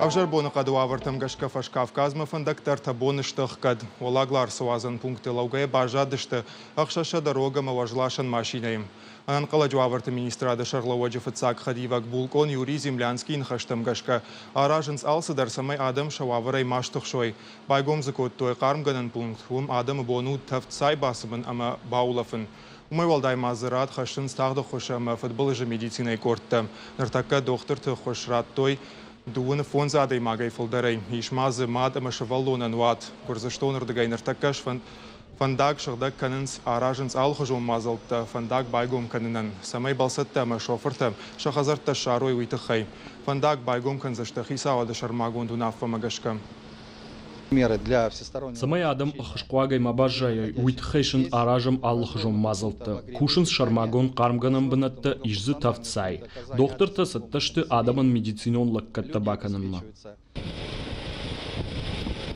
Ӕвзӕр боныхъӕды уавӕртӕм гӕсгӕ Фӕскавказмӕ фӕндӕгтӕ ӕртӕ боны сты ӕхгӕд. Уӕллаг Ларсы уадзӕн пункты лӕугӕйӕ баззадысты 600 рог ӕмӕ уӕзласӕн машинӕйы. Ӕнӕнхъӕлӕджы уавӕрты министрады сӕргълӕууӕджы фыццаг хӕдивӕг булкъон Юрий Землянскийы ныхӕстӕм гӕсгӕ аразынц алцыдӕр, цӕмӕй адӕм сӕ уавӕрӕй ма стыхсой. Байгом дзы кодтой хъармгӕнӕн пункт, уым адӕмы бон у тӕвд цай бацымын ӕмӕ баулӕфын. Уымӕй уӕлдай ма дзы рад хӕссынц тагъд ӕххуысы ӕмӕ фыдбылызы медицинӕйы къордтӕ. Ныртӕккӕ дохтырты ӕххуыс радтой 35 адӕймагӕй фылдӕрӕй. Ис ма дзы мад ӕмӕ сывӕллонӕн уат. Гуырдзыстоны рдыгӕй ныртӕккӕ фӕндаг сыгъдӕг кӕнынц, аразынц алыхуызон мадзӕлттӕ фӕндаг байгом кӕнынӕн, цӕмӕй бӕлцӕттӕ ӕмӕ шофыртӕ сӕ хӕдзӕрттӕ ссарой, уый тыххӕй. Фӕндаг байгом кӕндзысты хицауады сӕрмагонд уынаффӕмӕ гӕсгӕ. Цӕмӕй адӕм ӕххуысхъуагӕй ма баззайой, уый тыххӕй сын аразӕм алыхуызон мадзӕлттӕ. Кусынц сӕрмагонд хъармгӕнӕн бынӕттӕ, ис дзы тӕвд цай. Дохтыртӕ цӕттӕ сты адӕмӕн медицинон лӕггӕдтӕ бакӕнынмӕ.